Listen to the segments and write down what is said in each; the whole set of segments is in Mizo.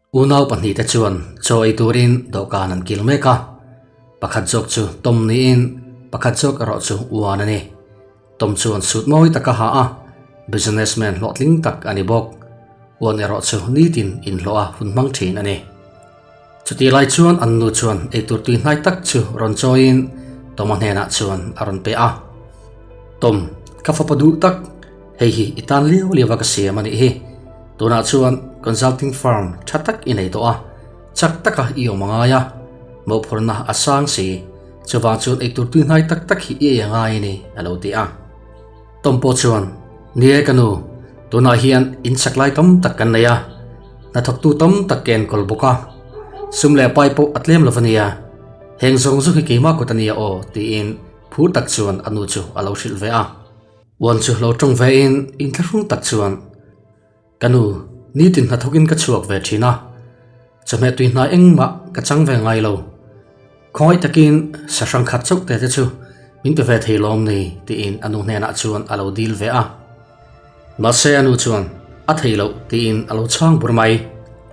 Unau pahnihte chuan chaw ei turin dawhkan an kil mek a, pakhat zawk chu Tom niin pakhat zawk erawh chu Uan a ni. Tom chuan suit mawi tak a ha a, businessman hlawhtling tak a ni bawk. Uan erawh chu nitin inhlawh a hun hmang thin a ni. Chutih lai chuan an nu chuan eitur tui hnai tak chu rawn chawiin Tom-a hnenah chuan a rawn pe a. Tom, ka fapa duh tak, hei hi i tan liau liau a ka siam a nih hi. Tunah chuan consulting firm tha tak i nei tawh a, chak taka i awm a ngai a, mawhphurhna a sang si, chuvang chuan eitur tui hnai tak tak hi i ei a ngai a ni, a lo ti a. Tom pawh chuan, Ni e ka nu, tunah hian in chak lai tam tak kan nei a, hnathawktu tam tak ka enkawl bawk a, sum leh pai pawh a tlem lo va nia, heng zawng zawng hi keimah kut a nia aw, tiin phur tak chuan a nu chu a lo hrilh ve a. Uan chu lo tawng ve in inthlahrung tak chuan, Ka nu, nitin hnathawkin ka chhuak ve thin a, chawhmeh tui hnai engmah ka chang ve ngai lo. Khawngaih takin sahrang khat chauh te te chu min pe ve thei lawm ni tiin a nu hnenah chuan a lo dil ve a. Mahse a nu chuan a thei loh tiin a lo chhang bur mai.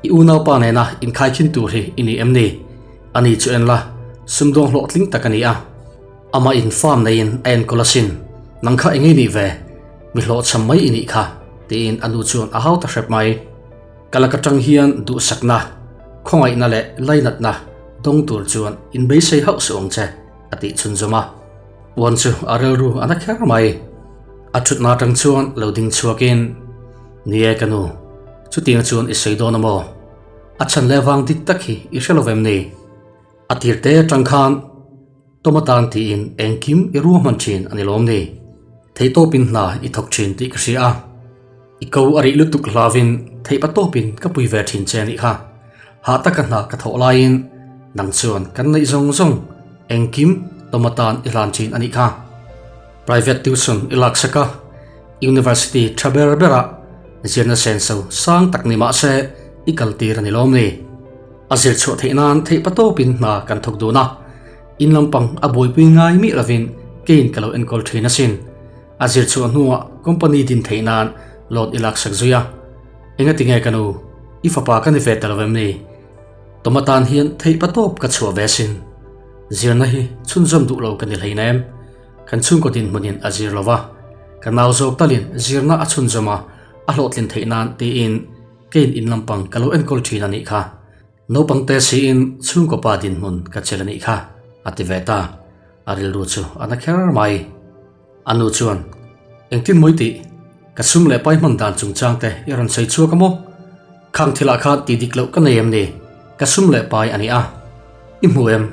I unaupa nena inkhaikhin tur hi i ni em ni? Ani chu en la, sumdawng hlawhtling tak a ni a. Amah in farm neiin a enkawl asin, nang kha engei nih ve? Mi hlawhchham mai i nih kha, tiin a nu chuan a hau ta hrep mai. Ka lak atang hian duhsakna, khawngaihna leh lainatna dawng tur chuan inbeisei hauh suh ang che, a tih chhunzawm a. Uan chu a rilru a na kher mai. A thutna atang chuan lo ding chhuakin, Ni e ka nu, chutiang chuan i sawi dawn a maw? A chhan leh vang dik tak hi i hre lo vem ni? A tir te atang khan Tawma tan tiin engkim i ruahman thin a ni lawm ni? Theihtawpin hna i thawk thin tih ka hria a, i ko a rih lutuk hlauvin theihpa tawpin ka pui ve thin che a nih kha. Hah taka hna ka thawh laiin nang chuan kan neih zawng zawng engkim Tawma tan i hlan thin a nih kha. Private tuition i laksak a, University tha ber berah zirna senso sang tak ni mahse i kaltir a ni lawm ni? A zir chhuah theih nan theihpa tawpin hna kan thawk dun a, in lampang a buaipui ngai miah lovin keiin ka lo enkawl thin asin. A zir chhuah hnuah company din theih nan loan i laksak zui a. Engati nge ka nu, i fapa ka ni ve ta lo em ni? Tawm atan hian theihpa tawp ka chhuah ve asin. Zirna hi chhunzawm duh lo ka ni hleinem. Kan chhungkaw dinhmunin a zir lo va, ka nau zawk talin zirna a chhunzawm a, a hlawhtlin theih nan tiin Keiin in lampang ka lo enkawl thin a nih kha. Naupang te siin chhungkaw pa dinhmun ka chelh a nih kha, a ti ve ta. A rilru chu a na kher mai. A nu chuan, Engtin mawi tih? Ka sum leh pai hman dan chungchang te i rawn sawi chhuak a maw? Khang thilah khan tih dik loh ka nei em ni? Ka sum leh pai a ni a. I hmu em?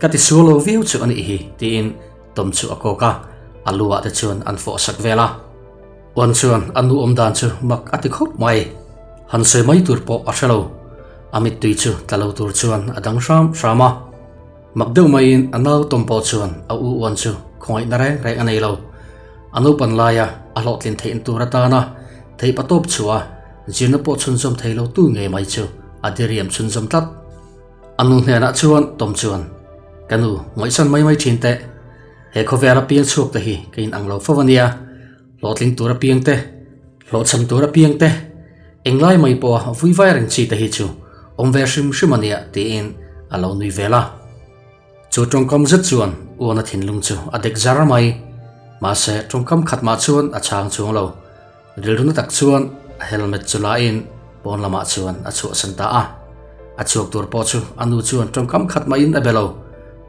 Ka ti sual lo viau chu a nih hi, tiin Tom chu a kawk a, a lu ah te chuan an fawh sak vel a. Uan chuan a nu awm dan chu mak a ti khawp mai. Han sawi mai tur pawh a hre lo. A mittui chu tla lo tur chuan a dang hram hram a. Mak deuh maiin a nau tawm pawh chuan a u uan chu khawngaihna reng reng a nei lo. A naupan laia a hlawhtlin theih tur atana theihpa tawp chhuah a zirna pawh chhunzawm thei lo tu ngei mai chu a diriam chhunzawm tlat. A nu hnenah chuan Tom chuan, Ka nu, ngaihsan mai mai thin teh. He khawvel a piang chhuak te hi ka inang lo fo a nia. Hlawhtling tur apiang te, hlawhchham tur apiang te, englai mai pawha vui vai reng chi te hi chu awm ve hrim hrim a nia tiin a lo nui vel a. Chu tawngkam zet chuan Uana thinlung chu a dek zar mai. Mahse tawngkam khat mah chuan a chhang chuang lo. Rilru na tak chuan a helmet chu la in pawn lamah chuan a chhuahsan ta a. A chhuak tur pawh chu a nu chuan tawngkam khat mahin a be lo.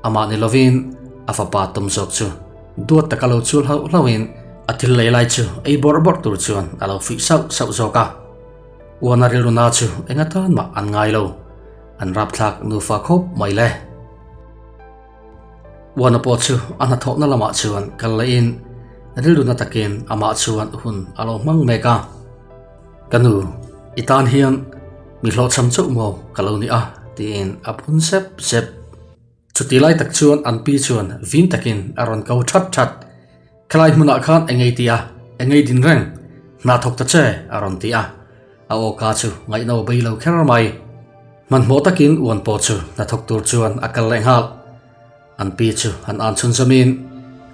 Amah ni lovin a fapa tum zawk chu duat taka lo chul hauh hlauhin a thil lei lai chu ei bawrh bawrh tur chuan a lo fuih sauh sauh zawk a. Uana rilru na chu eng atan mah an ngai lo. An rapthlak nufa khawp mai le. Uana pawh chu a hnathawhna lamah chuan kal lehin rilru na takin amah chuan hun a lo hmang mek a. Ka nu, i tan hian mi hlawhchham chauh maw ka lo ni a, tiin a phun sep sep. Chuti lai tak chuan an pi chuan vin takin a rawn ko that that. Khelai hmunah khan engei ti a, engei din reng, hna thawk ta che, a rawn ti a. A aw ka chu ngaihno bei lo kher mai. Hmanhmawh takin uan pawh chu hna thawk tur chuan a kal leh nghal. An pi chu an an chhun zawmin,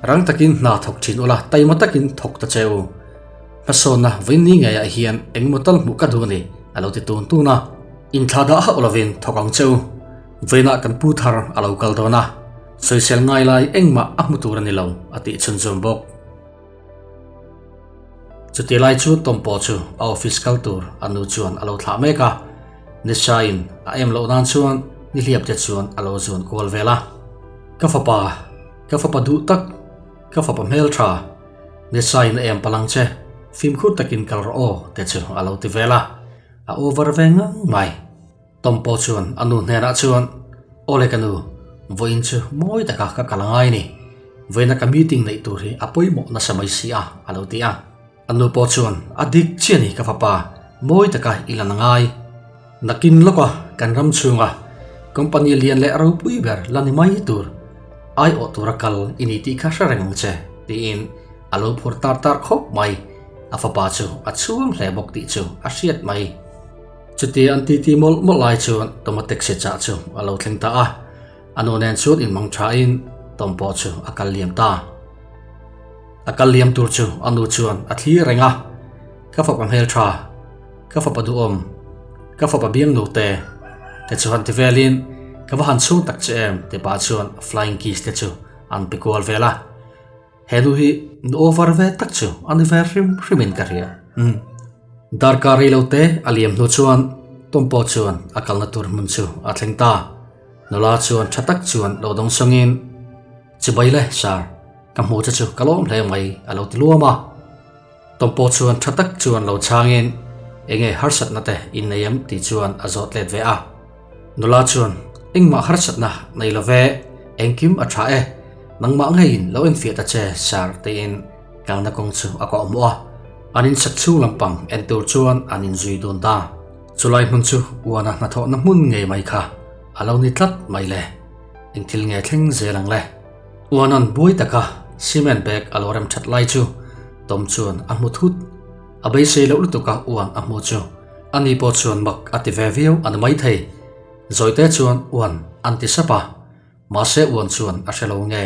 Rang takin hna thawk thin ula, taima takin thawk ta che u. Hmasawnna vawiin ni ngeiah hian engemaw tal hmuh ka duh a ni, a lo ti tun tun a. Inthla dah hauh lovin thawk ang che u. Vawiinah kan pu thar a lo kal dawn a, sawisel ngai lai engmah a hmu tur a ni lo, a tih chhunzawm bawk. Chuti lai chu Tom pawh chu a office kal tur a nu chuan a lo thlah mek a, Nisha-in a em loh nan chuan nihliap te chuan a lo zuan kual vel a. Ka fapa, ka fapa duh tak, ka fapa hmeltha, Nisha-in a em palang che, fimkhur takin kal rawh aw te chu a lo ti vel a, a over ve ngang mai. Tom pawh chuan a nu hnenah chuan, Awle ka nu, vawiin chu mawi taka ka kal angai a ni. Vawiina ka meeting neih tur hi a pawimawh nasa mai si a, a lo ti a. A nu pawh chuan, A dik chiah a ni ka fapa, mawi taka i lan angai. Nakin lawka kan ram chhunga company lian leh ropui ber la ni mai tur, aiawh tura kal i ni tih kha hre reng ang che, tiin a lo phur tar tar khawp mai. A fapa chu a chhuang hle bawk tih chu a hriat mai. Chutia an titi mawlh mawlh lai chuan Toma taxi chah chu a lo thleng ta a, a nu nen chuan inmang thain Tom pawh chu a kal liam ta. A kal liam tur chu a nu chuan a thlir reng a, Ka fapa hmeltha, ka fapa duhawm, ka fapa biangnu te, te chu han ti velin ka va han chhung tak che em ti pah chuan flying kiss te chu an pe kual vel a. He nu hi nu over ve tak chu a ni ve hrim hrim in ka hria. Umm. Darkar rei lo te a liam hnu chuan Tom pawh chuan a kalna tur hmun chu a thleng ta. Nula chuan tha tak chuan lo dawng sawngin, Chibai le, Sir, ka hmu che chu ka lawm hle mai a lo ti luam a. Tom pawh chuan tha tak chuan lo chhangin, Enge harsatna te in nei em? tih chuan a zawt let ve a. Nula chuan, Engmah harsatna nei lo ve, engkim a tha e, nangmah ngeiin lo enfiah ta che Sir tiin kalna kawng chu a kawh hmuh a. An insak chhung lampang en tur chuan an inzui dun ta. Chulai hmun chu uana hnathawhna hmun ngei mai kha a lo ni tlat mai le. Engthil nge thleng zel ang le? Uana'n buai taka cement bag a lo rem that lai chu Tom chuan a hmu thut. A beisei loh lutuk a uan a hmu chu ani pawh chuan mak a ti ve viau a ni maithei. Zawite chuan uan an ti sap a, mahse uan chuan a hre lo nge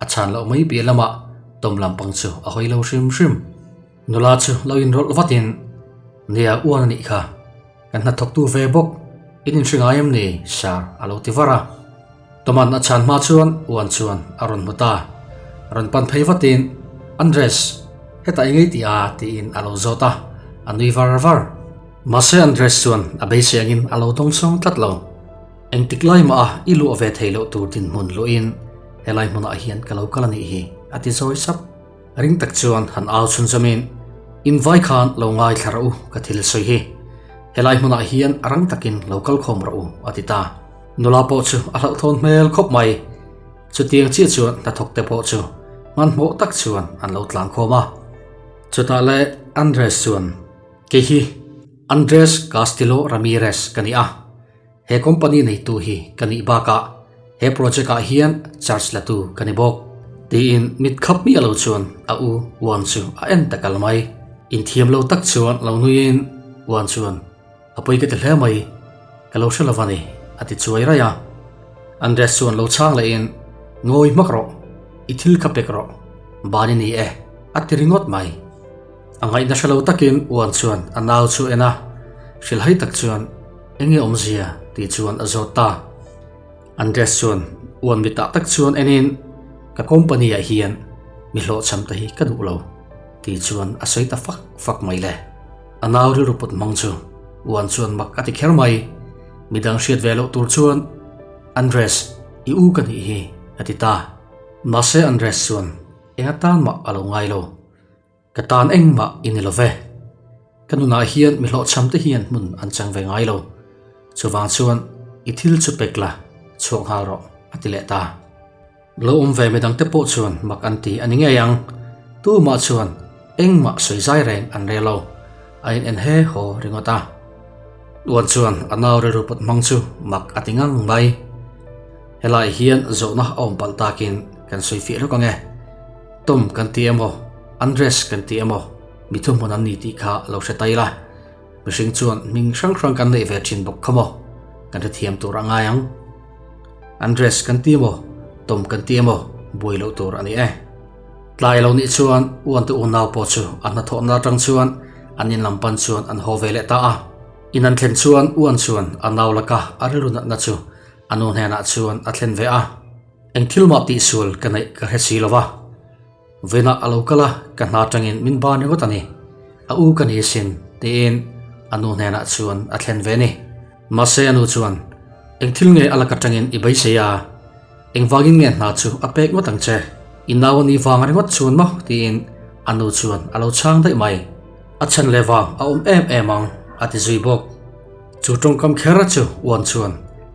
a chhan loh mai piah lamah Tom lampang chu a hawi lo hrim hrim. Nula chu lo inrawlh vatin, Nia uan a nih kha, kan hnathawktu ve bawk, in inhre ngai em ni? Sir a lo ti var a. Toman a chhan hma chuan uan chuan a rawn hmu ta. Rawn pan phei vatin, Andres, hetah i ngei tih a? tiin a lo zawt a, a nui var var. Mahse Andres chuan a beisei angin a lo dawngsawng tlat lo. Engtik lai mah a i luah ve thei loh tur dinhmun luhin helai hmunah hian ka lo kal a nih hi, a ti zawi sap. Ring tak chuan han au chhunzawmin, In vai khan lo ngaithla rawh u ka thil sawi hi. Helai hmunah hian a rang takin lo kal khawm rawh u, a ti ta. Nula pawh chu a hlauhthawn hmel khawp mai. Chutiang chiah chuan hnathawk te pawh chu hmanhmawh tak chuan an lo tlang khawm a. Chutah leh Andres chuan, Kei hi Andres Castillo Ramirez ka ni a. He company neitu hi ka nih bakah he project ah hian charge la tu ka ni bawk. Tiin mit khap miah lo chuan a u Uan chu a en ta kal mai. Inthiam lo tak chuan lo nuiin Uan chuan a pawi ka ti hle mai, ka lo hre lo va ni a ti chuai raih a. Andres chuan lo chhang lehin Ngawi hmak rawh, i thil kha pek rawh, ban i ni e a ti ringawt mai. A ngaihna hre lo takin Uan chuan a nau chu en a, hrilhai tak chuan Eng nge awmzia? tih chuan a zawt ta. Andres chuan Uan mitah tak chuan enin Ka company ah hian mi hlawhchham te hi ka duh lo tih chuan a sawi ta fak fak mai le. A nau rilru put hmang chu Uan chuan mak a ti kher mai. Midang hriat ve loh tur chuan Andres, i u ka nih hi a ti ta. Mahse Andres chuan eng atan mah a lo ngai lo. Ka tan engmah i ni lo ve. Ka nunah hian mi hlawhchham te hian hmun an chang ve ngai lo. Chuvang chuan i thil chu pek la, chhuak nghal rawh, a ti leh ta. Lo awm ve midang te pawh chuan mak an ti a ni ngei ang. Tumah chuan engmah sawi zai reng an rel lo. A in en he haw ringawt a. Uan chuan a nau rilru put hmang chu mak a ti ngang mai. Helai hian zawhna a awm palh takin kan sawi fiah lawk ang e. Tom kan ti emaw, Andres kan ti emaw, mi thuhmun an ni tih kha lo hre ta ila. Mihring chuan hming hrang hrang kan neih ve thin bawk kha maw? Kan hrethiam tur a ngai ang. Andres kan ti emaw, Tom kan ti emaw, buai loh tur a ni e. Tlai lo nih chuan uante unau pawh chu a hnathawhna atang chuan an in lam pan chuan an haw ve leh ta a. In an thlen chuan Uan chuan a nau laka a rilru natna chu a nu hnenah chuan a thlen ve a. Eng thil mah tihsual ka neih ka hre si lo va. Vawiinah a lo kal a, ka hna atangin min ban ringawt a ni. A u ka ni sin, tiin a nu hnenah chuan a thlen ve a ni. Mahse a nu chuan, Eng thil nge a lak atangin i beisei a? Engvangin nge hna chu a pek ngawt ang che? I nau a nih vang ringawt chuan maw? tiin a nu chuan a lo chhang daih mai. A chhan leh vang a awm em em ang, a ti zui bawk. Chu tawngkam kher chu uan chuan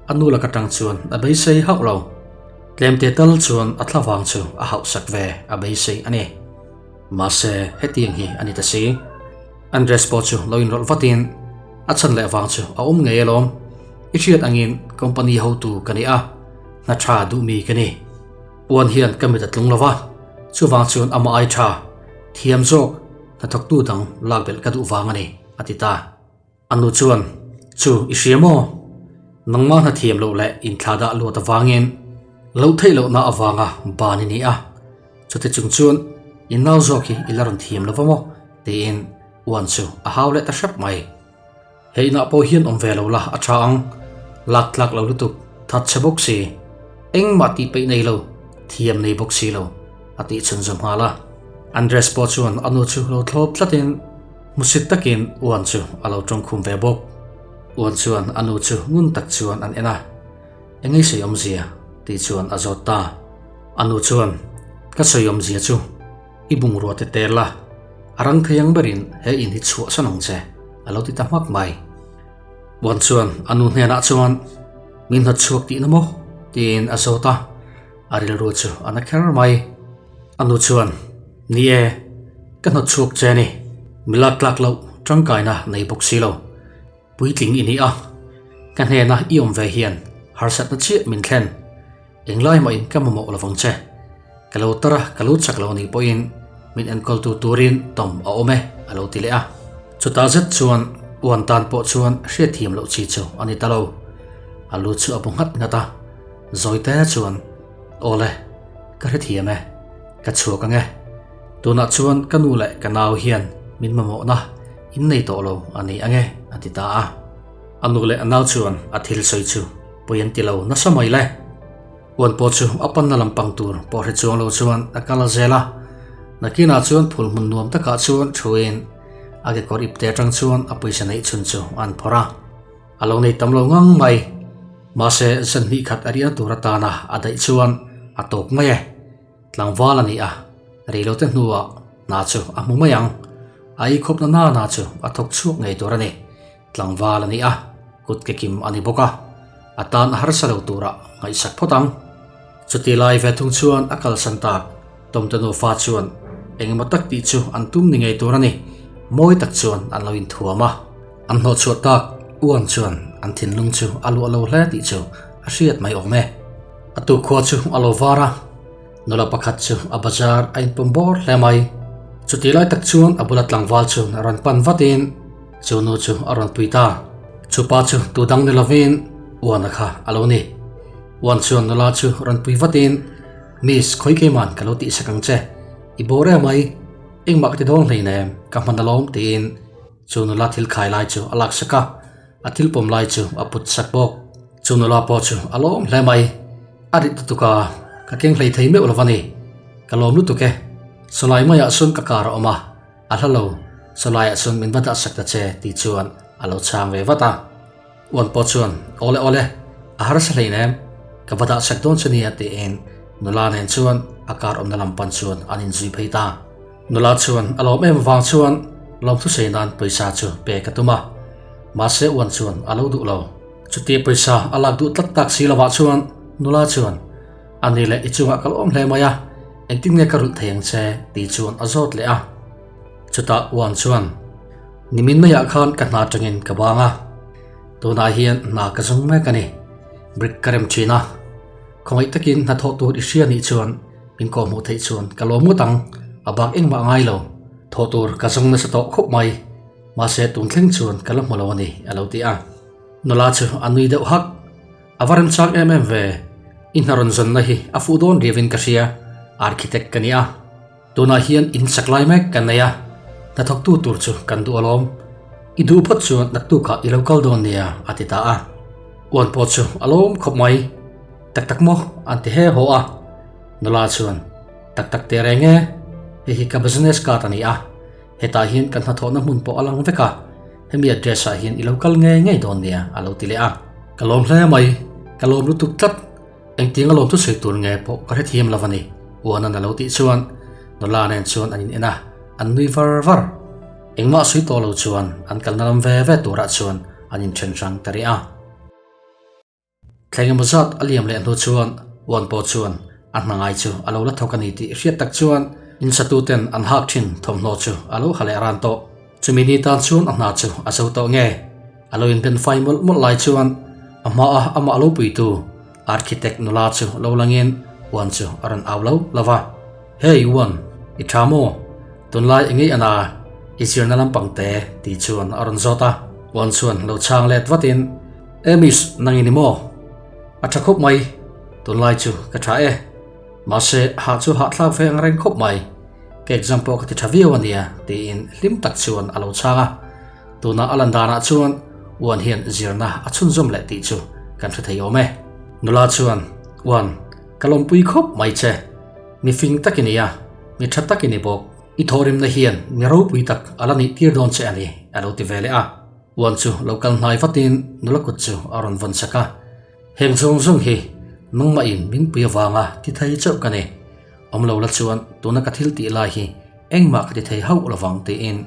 a nu lak atang chuan a beisei hauh lo. Tlemte tal chuan a thla vang chu a hauhsak ve a beisei a ni. Mahse hetiang hi a ni ta si. Andres pawh chu lo inrawlh vatin a chhan leh vang chu a awm ngei alawm. I hriat angin company hotu ka ni a, hna tha duh mi ka ni. Uan hian ka mit a tlung lo va, chuvang chuan amah ai tha, thiam zawk, hnathawktu dang lak belh ka duh vang a ni, a ti ta. A nu chuan, Chu, i hria maw? Nangmah hna thiam loh leh inthla dah luat avangin loh theih lohna avanga ban i ni a. Chuti chung chuan i nau zawk hi i la rawn thiam lo va maw? tiin uan chu a hau leh ta hrep mai. He inah pawh hian awm ve lo la a tha ang. Lak tlak lo lutuk, that chhe bawk si. Engmah tih peih nei lo, thiam nei bawk si lo, a tih chhunzawm nghal a. Andres pawh chuan a nu chu lo thlawp tlatin Hmusit takin Uan chu a lo tawngkhum ve bawk. Uan chuan a nu chu ngun tak chuan an en a, Eng ei sawi awmzia? tih chuan a zawt ta. A nu chuan, Ka sawi awmzia chu i bungrua te tel la, a rang thei ang berin he in hi chhuahsan ang che, a lo ti ta hmak mai. Uan chuan a nu hnenah chuan, Min hnawt chhuak tihna maw? tiin a zawt a, a rilru chu a na kher mai. A nu chuan, Ni e, ka hnawt chhuak che a ni. Mi lak tlak loh tangkaina nei bawk si lo. Puitling i ni a, ka hnena i awm ve hian harsatna chiah min thlen. Englai mahin ka mamawh lovang che. Ka lo tar a, ka lo chak lo anih pawhin min enkawltu turin Tom a awm e, a lo ti leh a. Chutah zet chuan uan tan pawh chuan hriatthiam loh chi chu a ni ta lo. A lu chu a bu nghat nghat a, Zawite chuan, Awle, ka hrethiam e, ka chhuak ang e. Tunah chuan ka nu leh ka nau hian min mamawhna in nei tawh lo a ni ang e, a ti ta a. A nu leh a nau chuan a thil sawi chu pawi an ti lo nasa mai le. Uan pawh chu a panna lampang tur pawh hre chuang lo chuan a kal a zel a. Nakinah chuan phul hmun nuam takah chuan thuin a kekawr ipte atang chuan a pawisa neih chhun chu an phawrh a. A lo nei tam lo ngang mai. Mahse, zan hnih khat a riahna tur atana a daih chuan a tawp mai e. Tlangval a ni a, reilote hnuah hna chu a hmu mai ang. A eikhawpna nana chu a thawk chhuak ngei tur a ni. Tlangval a ni a, kut ke kim a ni bawk a, a tan a harsa lo turah ngaihsak phawt ang. Chuti lai ve thung chuan a kalsan tak Tomte nufa chuan engemaw tak tih chu an tum ni ngei tur a ni. Mawi tak chuan an lo inthuam a. An hnawhchhuah tak uan chuan an thinlung chu a luah lo hle tih chu a hriat mai awm e. A tukkhua chu a lo var a, nula pakhat chu a bazar a inpawm bawr hle mai. Chuti lai tak chuan a bula tlangval chuan a rawn pan vatin chu nu chu a rawn pui ta. Chupa chu tu dang ni lovin Uana kha a lo ni. Uan chuan nula chu rawn pui vatin, Miss, khawi keiman ka lo tihsak ang che. I bawr em mai, engmah ka ti dawn hleinem, ka hman alawm tiin Chu nula thil khai lai chu a laksak a, a thil pawm lai chu a put sak bawk. Chu nula pawh chu a lawm hle mai. A rit lutuk a, ka keng hlei thei meuh lo va ni. Ka lawm lutuk e. Sawlai maiah sawn ka car a awm a, a hla lo, sawlaiah sawn min va dah sak ta che tih chuan a lo chhang ve vat a. Uan pawh chuan, Awle awle, a harsa hleinem, ka va dah sak dawn che nia tiin nula nen chuan a car awmna lam pan chuan an inzui phei ta. Nula chuan a lawm em avang chuan lawmthusei nan pawisa chu pek a tum a, mahse uan chuan a lo duh lo. Chutia pawisa a lak duh tlat tak si lovah chuan nula chuan, A ni leh i chungah ka lawm hle mai a, engtin nge ka rulh thei ang che? tih chuan a zawt leh a. Chutah uan chuan, Nimin maiah khan ka hna atangin ka bang a, tunah hian hna ka zawng mek a ni. Brick ka rem thin a, khawngaih takin hnathawh tur i hria nih chuan min kawhhmuh theih chuan ka lawm ngawt ang, a bak engmah a ngai lo. Thawh tur ka zawng nasa tawh khawp mai, mahse tun thleng chuan ka la hmu lo a ni, a lo ti a. Nula chu a nui deuh hak, A va remchang em em ve, i hna rawn zawnna hi a fuh dawn riauin ka hria, architect ka ni a. Tunah hian in sak lai mek kan nei a, hnathawktu tur chu kan duh alawm. I duh phawt chuan naktukah i lo kal dawn nia, a ti ta a. Uan pawh chu a lawm khawp mai. Tak tak maw? an ti he haw a. Nula chuan, Tak tak teh reng e, hei hi ka business card a ni a, hetah hian kan hnathawhna hmun pawh a lang vek a, hemi address ah hian i lo kal ngei ngei dawn nia, a lo ti leh a. Ka lawm hle mai, ka lawm lutuk tlat. Engtiang a lawm thusawi tur nge pawh ka hrethiam lo a ni, Uanan a lo tih chuan nula nen chuan an in en a, an nui var var. Engmah sawi tawh lo chuan an kalna lam ve ve turah chuan an inthen hrang ta rih a. Thleng emaw zat a liam leh hnu chuan Uan pawh chuan a hna ngai chu a lo la thawk a ni tih hriat tak chuan insatuten an hak thin thawmhnaw chu a lo ha leh ran tawh. Chumi ni tan chuan a hna chu a zo tawh nge? A lo inben fai mawlh mawlh lai chuan a hmaah amah lo puitu architect nula chu lo langin Uan chu a rawn au lo lo va. Hey Uan, i tha maw? Tunlai engei ana i zirna lampang te tih chuan a rawn zawt a. Uan chuan lo chhang let vatin, E miss, nang i ni maw? A tha khawp mai, tunlai chu ka tha e. Mahse hah chu hahthlak ve ang reng khawp mai. Ka exam pawh ka ti tha viau a nia, tiin hlim tak chuan a lo chhang a. Tuna a lan danah chuan Uan hian zirna a chhunzawm leh tih chu kan hre thei awm e. Nula chuan, Uan, ka lawmpui khawp mai che. Mi fing tak i ni a, mi tha tak i ni bawk. I thawhrimna hian mi ropui tak a la nih tir dawn che a ni, a lo ti ve leh a. Uan chu lo kal hnai vatin nula kut chu a rawn vawn sak a. Heng zawng zawng hi nangmahin min pui avanga ti thei chauh ka ni. Awm lo la chuan tuna ka thil tih lai hi engmah ka ti thei hauh lovang tiin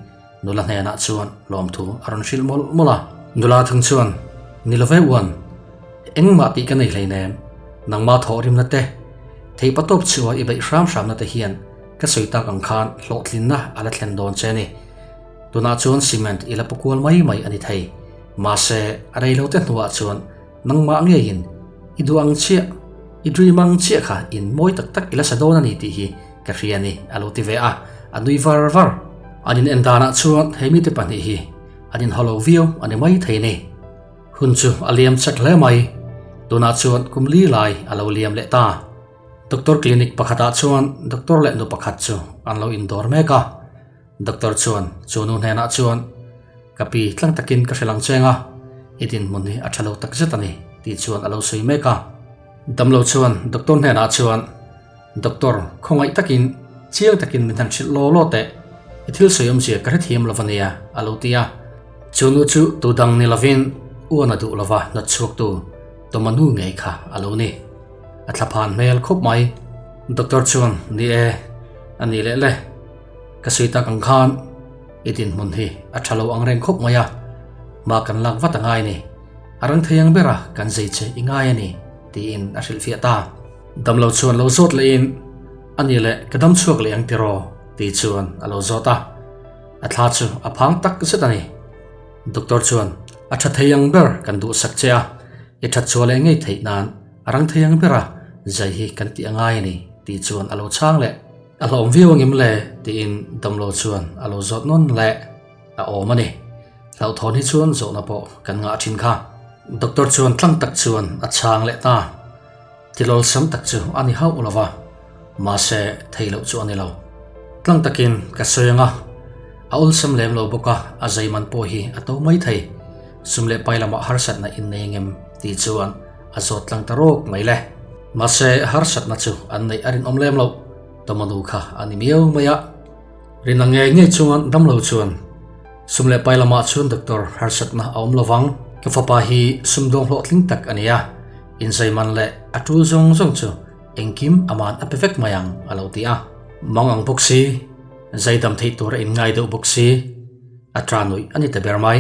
nula hnenah chuan lawmthu a rawn hrilh mawlh mawlh a. Nula thung chuan, Ni lo ve uan, engmah tih ka nei hleinem, nangmah thawhrimna te, theihpa tawp chhuah i beih hram hramna te hian ka sawi tak ang khan hlawhtlinna a la thlen dawn che a ni. Tunah chuan cement i la pu kual mai mai a ni thei, mahse a rei lo te hnuah chuan Nangmah ngeiin i duh ang chiah, i dream ang chiah kha in mawi tak tak i la sa dawn a ni tih hi ka hria a ni, a lo ti ve a, a nui var var. An in en danah chuan he mite pahnih hi an inhaw lo viau a ni mai thei ni. Hun chu a liam chak hle mai, tunah chuan kum li lai a lo liam leh ta. Doctor clinic pakhatah chuan doctor leh nu pakhat chu an lo indawr mek a. Doctor chuan chu nu hnenah chuan, Ka pi tlang takin ka hre lang cheng a, i dinhmun hi a tha lo tak zet a ni, tih chuan a lo sawi mek a. Damlo chuan doctor hnenah chuan, Doctor, khawngaih takin, chiang takin min han hrilh law law teh, i thil sawi awmzia ka hrethiam lo va nia, a lo ti a. Chu nu chu tu dang ni lovin uan a duh lova hnawt chhuaktu Tawma nu ngei kha a lo ni. A thlaphan hmel khawp mai. Doctor chuan, Ni e, a ni leh le. Ka sawi tak ang khan i dinhmun hi a tha lo ang reng khawp mai a, hma kan lak vat a ngai a ni. A rang thei ang bera kan zei che i ngai a ni, tiin a hrilhfiah ta. Damlo chuan lo zawt lehin, A ni leh ka dam chhuak leh ang tiraw? tih chuan a lo zawt a. A thla chu a phang tak zet a ni. Doctor chuan, A tha thei ang ber kan duhsak che a, i that chhuah leh ngei theih nan a rang thei ang bera zai hi kan tih a ngai a ni, tih chuan a lo chhang leh. A hlawm viau angem le? tiin damlo chuan a lo zawt nawn leh. A awm a ni. Hlauhthawn hi chuan zawhna pawh kan ngah thin kha. Doctor chuan tlang tak chuan a chhang leh ta. Thil awlsam tak chu a ni hauh lo va, mahse thei loh chu a ni lo. Tlang takin ka sawi ang a, a awlsam lem lo bawk a, a zai man pawh hi a to mai thei. Sum leh pai lamah harsatna in nei angem? tih chuan a zawt tlang ta rawk mai le. Mahse harsatna chu an neih a rinawm lem loh, Tomanu kha a ni miau mai a. Rina ngei ngei chuan damlo chuan sum leh pai lamah chuan doctor harsatna a awm lovang. Ka fapa hi sumdawng hlawhtling tak a ni a, inzai man leh a tul zawng zawng chu engkim aman a pe vek mai ang a lo ti a. Mang ang bawk si, zai dam theih tur a inngai deuh bawk si, a ta nuih a ni ta ber mai.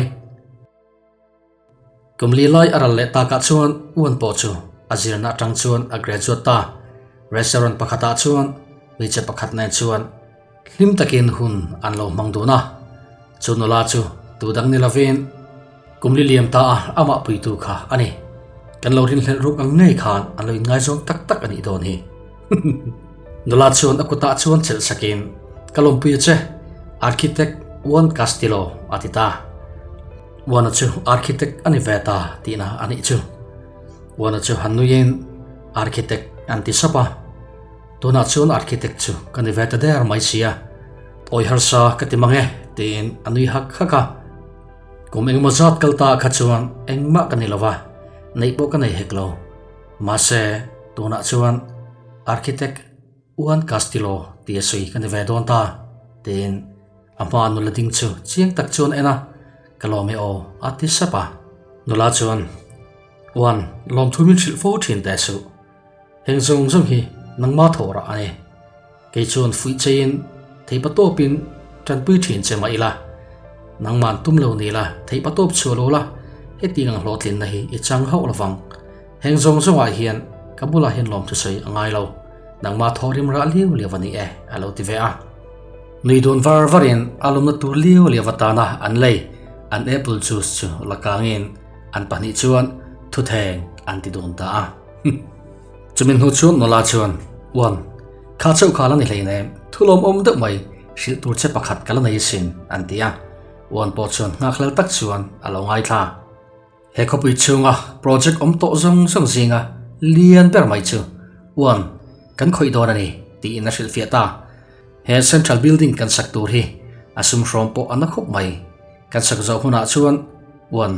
Kum li lai a ral leh takah chuan Uan pawh chu a zirna atang chuan a graduate ta. Restaurant pakhatah chuan hmeichhe pakhat nen chuan hlim takin hun an lo hmang dun a. Chu nula chu tu dang ni lovin kum li liam ta a amah puitu kha a ni. Kan lo rinhlelh ruk ang ngei khan an lo inngaizawng tak tak a nih dawn hi. Nula chuan a kutah chuan chelh sakin, Ka lawmpui a che, Architect Juan Castillo a ti ta. Juana chu architect a ni ve ta tihna a nih chu. Juana chu han nuiin architect an ti sap a. Tunah chuan architect chu ka ni ve ta der mai si a, awi harsa ka ti mang e tiin a nui hak hak a. Kum engemaw zat kal ta kha chuan engmah ka ni lo va, neih pawh ka nei hek lo. Mahse, tunah chuan Architect Juan Castillo tia sawi ka ni ve dawn ta, tiin a hmaa nula ding chu chiang tak chuan en a, Ka lawm e aw, a ti sap a. Nula chuan, Juan, lawmthu min hrilh fo thin teh suh. Heng zawng zawng hi nangma thawh rah a ni. Kei chuan fuih cheiin theipa tawpin tanpui thin che mah ila, nangman tum lo ni la, theipa tawp chhuah lo la, hetiang ang hlawhtlinna hi i chang hauh lovang. Heng zawng zawngah hian ka bulah hian lawmthu sawi a ngai lo, nangma thawh rim rah liau liau a ni e, a lo ti ve a. Nui dun var varin a lawmna tur liau liau atana an lei an apple juice chu la kangin an pahnih chuan thutheng an ti dun ta a. Chumi hnu chuan nula chuan, Uan, kha chauh kha la ni hleinem, thu lawmawm deuh mai hrilh tur che pakhat ka la nei asin, an ti a. Uan pawh chuan nghakhlel tak chuan a lo ngaithla. He khawpui chhunga project awm tawh zawng zawng zinga lian ber mai chu Uan kan khawih dawn a ni, tiin a hrilhfiah ta. He Central Building kan sak tur hi a sumhrawm pawh a na khawp mai. Kan sak zawh hunah chuan Uan,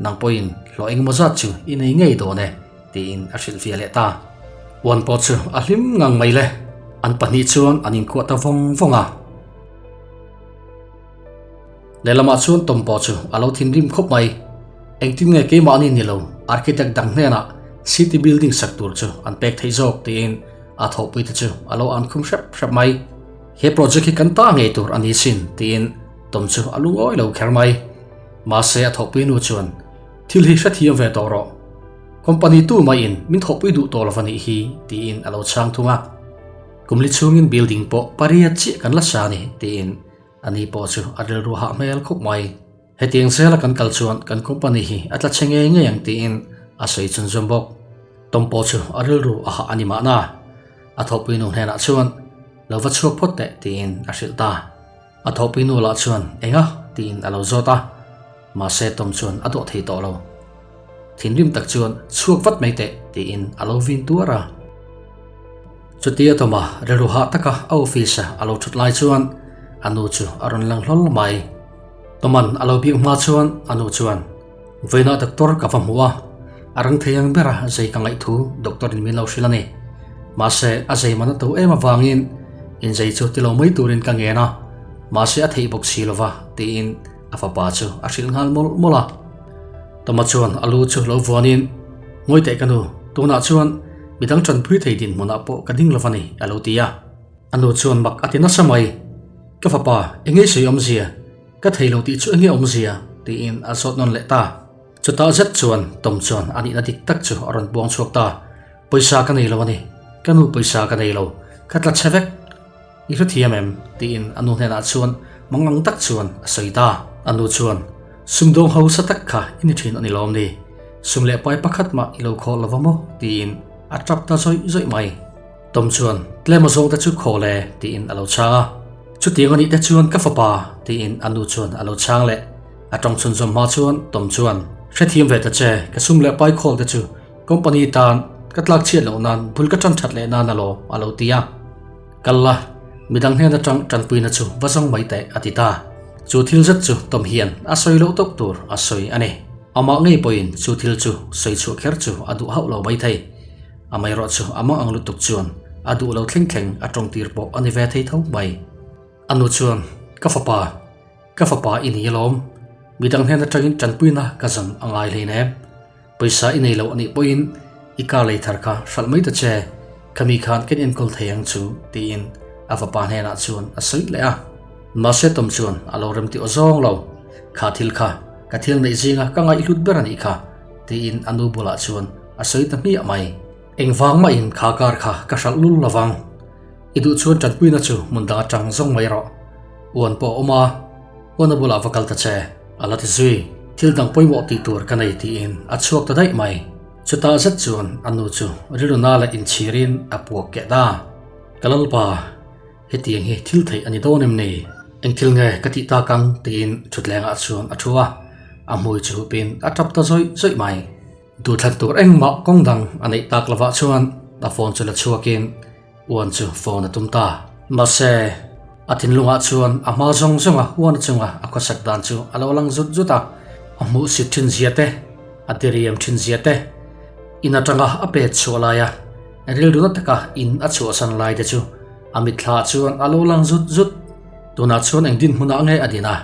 Nang pawhin hlawh engemaw zat chu i nei ngei dawn e, tiin a hrilhfiah leh ta. Uan pawh chu a hlim ngang mai le. An pahnih chuan an inkuah ta vawng vawng a. Lehlamah chuan Tom pawh chu a lo thinrim khawp mai. Engtin nge keimahni ni lo, architect dang hnenah city building sak tur chu an pek theih zawk tiin a thawhpuite chu a lo an khum hrep hrep mai. He project hi kan ta ngei tur a ni sin, tiin Tom chu a lungawi lo kher mai. Mahse a thawhpui nu chuan, Thil hi hrethiam ve tawh rawh. Company tu maiin min thawhpui duh tawh lova nih hi, tiin a lo chhang thung a. Kum li chhungin building pawh pariat chiah kan la sa ni, tiin a ni pawh chu a rilru hah hmel khawp mai. Hetiang zela kan kal chuan kan company hi a tla chhe ngei ngei ang tiin a sawi chhunzawm bawk. Tom pawh chu a rilru a hah a ni mahna. A thawhpui nu hnenah chuan, Lo va chhuak phawt teh, tiin a hrilh ta. A thawhpui nu lah chuan enga tiin a lo zawt a, mahse Tom chuan a dawh thei tawh lo. Thinrim tak chuan chhuak vat mai teh tiin a lo vin tuar a. Chutia Toma rilru hah taka a office a a lo thut lai chuan a nu chu a rawn lang hlawl mai. Toman a lo biak hma chuan a nu chuan, Vawiinah doctor ka va hmu a, a rang thei ang bera zei ka ngaih thu doctor in min lo hrilh a ni. Mahse, a zei man a to em avangin inzei chu ti lo mai turin ka ngen a, mahse a theih bawk si lova tiin a fapa chu a hrilh nghal mawlh mawlh a. Toma chuan a lu chu lo vuanin, Ngawi teh ka nu, tunah chuan midang tanpui thei dinhmunah pawh ka ding lova ni a lo ti a. A nu chuan mak a ti nasa mai, Ka fapa, enge sawi awmzia? Ka thei lo tih chu enge awmzia? tiin a zawt nawn leh ta. Chutah zet chuan Tom chuan a nihna dik tak chu a rawn buang chhuak ta. Pawisa ka nei lo a ni. Ka nu pawisa ka nei lo. Ka tla chhe vek. I hrethiam em? tiin a nu hnenah chuan mangang tak chuan a sawi ta. A nu chuan, Sumdawng hausa tak kha i ni thin a ni lawm ni? Sum leh pai pakhat mah i lo khaw lo va maw? tiin a tap ta zawih zawih mai. Tom chuan, Tlem a zawng te chu khaw le, tiin a lo chhang a. Chutiang a nih te chuan ka fapa, tiin a nu chuan a lo chhang leh. A tawng chhunzawm hma chuan Tom chuan, Hrethiam ve ta che, ka sum leh pai khawl te chu company tan ka tlak chhiat loh nan bul ka tan that leh nan alawm, a lo ti a. Kal la, midang hnen atang tanpuina chu va zawng mai teh, a ti ta. Chu thil zet chu Tom hian a sawi loh tawp tur a sawi a ni. Amah ngei pawhin chu thil chu sawi chhuah kher chu a duh hauh lo maithei. Amaherawh chu a mang ang lutuk chuan a duh lo thleng thleng a tawng tir pawh a ni ve thei tho mai. A nu chuan, Ka fapa, ka fapa i ni alawm. Midang hnen atangin tanpuina ka zan a ngai hleinem. Pawisa i nei lo a nih pawhin i car lei thar kha hralh mai ta che, khami khan kan enkawl thei ang chu, tiin a fapa hnenah chuan a sawi leh a. Mahse Tom chuan a lo remti aw zawng lo, Kha thil kha ka thil neih zinga ka ngaihhlut ber a nih kha, tiin a nu bulah chuan a sawi ta hmiah mai. Engvang mahin kha kar kha ka hralh lul lovang. I duh chuan tanpuina chu hmun dang atang zawng mai rawh. Uan pawh a awm a, uan a bulah va kal ta che, a la ti zui. Thil dang pawimawh tih tur ka nei tiin a chhuak ta daih mai. Chutah zet chuan a nu chu rilru na leh inchhirin a puak keh ta. Ka lalpa. Hetiang hi thil theih a ni dawn em ni? Eng thil nge ka tih tak ang? tiin thutlengah chuan a thu a, a hmui chu hupin a tap ta zawih zawih mai. Duhthlan tur engmah kawng dang a neih tak lovah chuan a phone chu la chhuakin uan chu phone a tum ta. Mahse, a thinlungah chuan a hma zawng zawnga uan chunga a khawsak dan chu a lo lang zut zut a. A hmuhsit thin zia te, a diriam thin zia te, in atanga a pet chhuah laia rilru na taka in a chhuahsan lai te chu a mitthla chuan a lo lang zut zut. Tunah chuan eng dinhmunah nge a din a,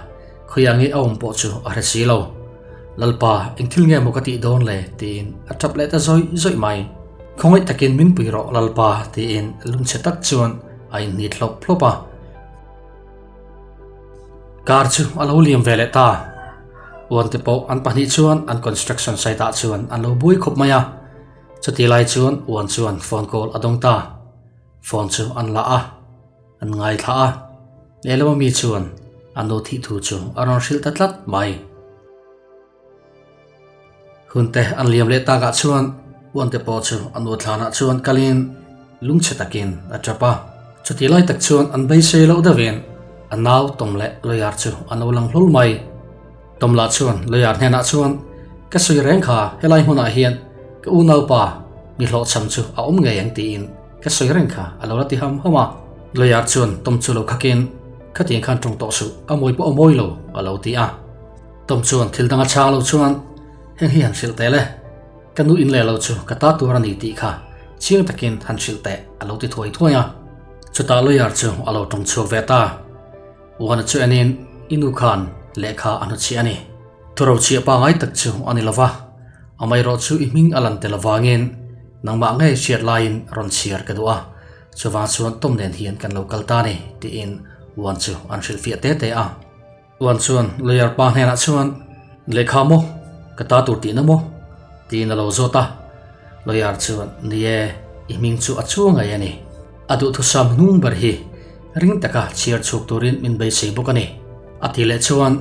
khawiah nge a awm pawh chu a hre si lo. Lalpa, eng thil nge maw ka tih dawn le? tiin a tap leh ta zawih zawih mai. Khawngaih takin min pui rawh Lalpa, tiin lungchhe tak chuan a inhnit hlawp hlawp a. Car chu a lo liam ve leh ta. Uante pawh an pahnih chuan an construction site ah chuan an lo buai khawp mai a. Chuti lai chuan Uan chuan phone call a dawng ta. Phone chu an la a, an ngaithla a. Lehlam ami chuan a nu thih thu chu a rawn hrilh ta tlat mai. Hunte an liam leh takah chuan Uante pawh chu a nu thlanah chuan kalin lungchhe takin a tap a. Chutih lai tak chuan an beisei loh deuhin a nau Tom leh Lawyer chu an lo lang hlawl mai. Tom lah chuan Lawyer hnenah chuan, Ka sawi reng kha helai hmunah hian ka unaupa mi hlawhchham chu a awm ngei ang tiin ka sawi reng kha a lo la ti ham ham a. Lawyer chuan Tom chu lo khakin, Khatiang khan tawng tawh suh, a mawi pawh a mawi lo a lo ti a. Tom chuan thil dang a chhang lo chuan, Heng hi han hrilh teh le, ka nu in leh lo chu ka ta tur a ni tih kha chiang takin han hrilh teh a lo ti thuai thuai a. Chutah lawyer chu a lo tawng chhuak ve ta. Uana chu enin i nu khan lehkha a hnuchhiah a ni. Thurochhiah pangai tak chu a ni lova, amaherawh chu i hming a lan tel avangin nangmah ngei hriat laiin rawn chhiar ka duh a, chuvang chuan Tom nen hian kan lo kal ta a ni tiin Uan chu an hrilhfiah te te a. Uan chuan lawyer pa hnenah chuan, Lehkha maw? Ka ta tur tihna maw? tiin a lo zawt a. Lawyer chuan, Ni e, i hming chu a chuang ngei a ni. A duhthusam hnung ber hi ring taka chhiar chhuak turin min beisei bawk a ni. A ti leh chuan,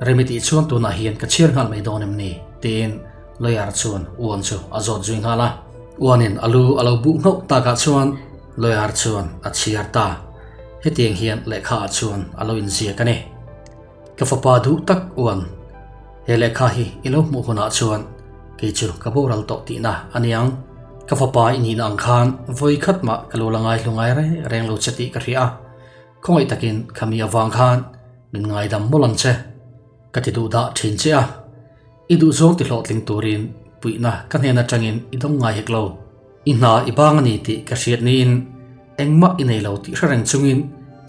Remi tih chuan tunah hian ka chhiar nghal mai dawn em ni? tiin lawyer chuan Uan chu a zawt zui nghal a. Uanin a lu a lo buh nghauh takah chuan lawyer chuan a chhiar ta. Hetiang hian lehkha ah chuan a lo inziak a ni. Ka fapa duh tak uan, he lehkha hi i lo hmuh hunah chuan kei chu ka boral tawh tihna a ni ang. Ka fapa i nihna ang khan vawi khat mah ka lo la ngaihlu ngai reng reng lo che tih ka hria a, khawngaih takin khami avang khan min ngaidam mawlh ang che. Ka ti duh dah thin che a, i duhzawng ti hlawhtling turin puihna ka hnen atangin i dawng ngai hek lo. I hna i bang a ni tih ka hriat niin engmah i nei lo tih hre reng chungin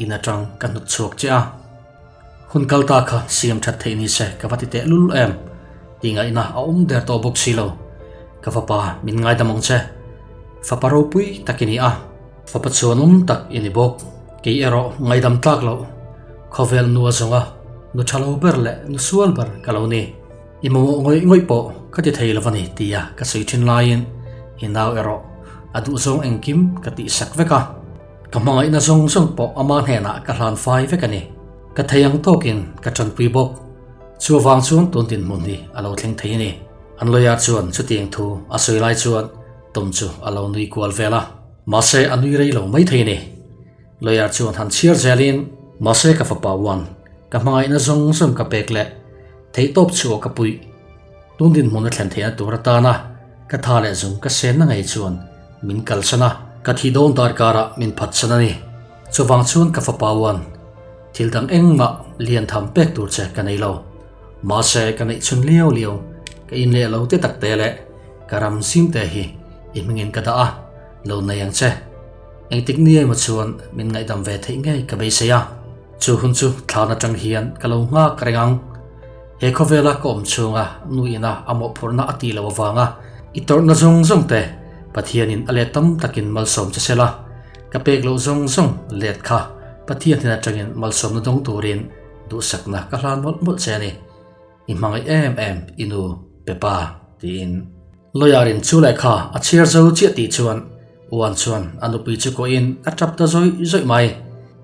in atang ka hnut chhuak che a. Hun kal ta kha siam that theih ni se ka va ti teh lul em tih ngaihna a awm der tawh bawk si lo. Ka fapa min ngaidam ang che. Fapa ropui tak i ni a. Fapa chhuanawm tak i ni bawk. Kei erawh ngaidam tlak loh. Khawvel nu a zawnga nu tha lo ber leh nu sual ber ka lo ni. I mamawh ngawih ngawih pawh ka ti thei lo a ni tia ka sawi thin laiin i nau erawh a duhzawng engkim ka tihsak vek a. Ka hmangaihna zawng zawng pawh ama hnenah ka hlan fai vek a ni. Ka thei ang tawkin ka tanpui bawk. Chuvang chuan tun dinhmun hi a lo thleng thei a ni. An lawyer chuan chutiang thu a sawi lai chuan Tom chu a lo nui kual vel a. Mahse a nui rei lo mai thei a ni. Lawyer chuan han chhiar zelin, Mahse ka fapa uan, ka hmangaihna zawng zawng ka pek leh theihtawp chhuah ka puih. Tun dinhmun a thlen theihna tur atana ka tha leh zung ka senna ngei chuan min kalsan a, ka thih dawn darkarah min phatsan a ni. Chuvang chuan ka fapa uan, thil dang engmah lian tham pek tur che ka nei lo. Mahse ka neih chhun liau liau, ka in leh lo te tak te leh ka ram zim te hi i hmingin ka dah a, lo nei ang che. Engtik ni emaw chuan min ngaihdam ve theih ngei ka beisei a, chu hun chu thlan atang hian ka lo nghak reng ang. He khawvela ka awm chhunga nu ina a mawhphurhna a tih loh avanga i tawrhna zawng zawng te Pathianin a let tam takin malsawm che sela, ka pek loh zawng zawng let kha Pathian hnen atangin malsawmna dawng turin duhsakna ka hlan mawlh mawlh che a ni. I hmangaih em em i nu Pepa tiin. Lawyer in chu lehkha a chhiar zo chiah tih chuan Uan chuan a nupui chu kawhin a tap ta zawih zawih mai.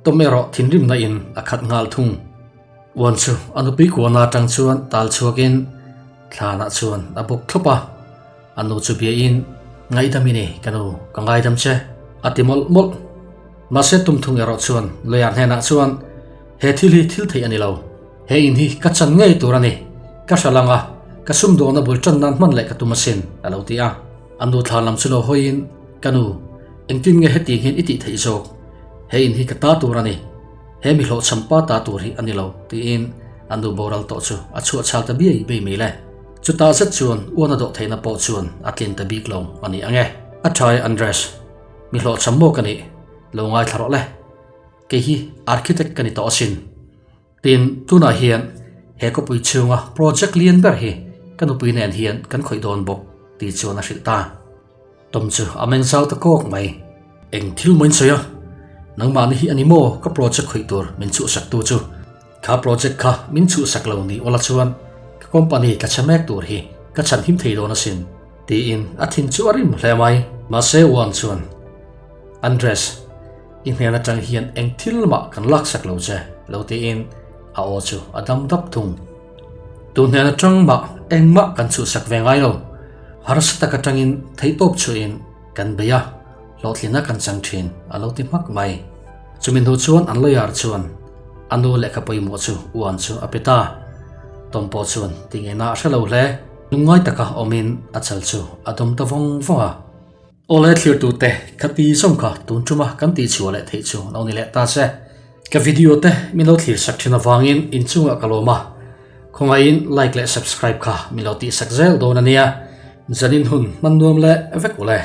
Tom erawh thinrimna in a khat nghal thung. Uan chu a nupui kuahna atang chuan tal chhuakin thlanah chuan a bawk thlawp a. A nu chu biain, Ngaihdam i ni ka nu, ka ngaidam che, a ti mawlh mawlh. Mahse tum thung erawh chuan lawyer hnenah chuan, He thil hi thil theih a ni lo. He in hi ka chan ngei tur a ni. Ka hra lang a, ka sumdawhna bul tan nan hman leh ka tum asin, a lo ti a. A nu thlan lam chu lo hawiin, Ka nu, engtin nge heti hian i tih theih zawk? He in hi ka ta tur a ni. He mi hlawhchham pa ta tur hi a ni lo, tiin. A nu boral tawh chu a chhuah chhal ta biai biai mai le. Chutah zet chuan uan a dawh theihna pawh chuan a tlin ta bik lo a ni ang e. A tha e Andres, mi hlawhchham maw ka nih? Lo ngaithla rawh le. Kei hi architect ka ni tawh asin. Tin, tunah hian he khawpui chhunga project lian ber hi ka nupui nen hian kan khawih dawn bawk tih chuan a hrilh ta. Tom chu a meng zau ta kawk mai. Eng thil maw in sawi a? Nangmahni hi a ni maw ka project khawih tur min chhuhsak tu chu? Kha project kha min chhuhsak lo ni awla chuan ka company tla chhe mek tur hi ka chhan him thei dawn asin tiin a thin chu a rim hle mai. Mahse Juan chuan, Andres, i hnen atang hian eng thil mah kan laksak lo che lo tiin a aw chu a dam dap thung. Tu hnen atang mah engmah kan chhuhsak ve ngai lo. Harsa tak atangin theihtawp chhuahin kan bei a, hlawhtlina kan chang thin a lo ti hmak mai. Chumi hnu chuan an lawyer chuan a nu lehkha pawimawh chu uan chu a pe ta. Tom pawh chuan tingeina a hre lo hle. Lungngai taka awmin a chal chu a dawm ta vawng vawng a. Awle thlirtute, khati zawng kha tun tuma kan tihchhuah leh theih chu lo ni leh ta che. Ka video te min lo thlir sak thin avangin inchungah ka lawm a, khawngaihin like leh subscribe kha min lo tihsak zel dawn a nia. Zanin hun hman nuam leh vek ule.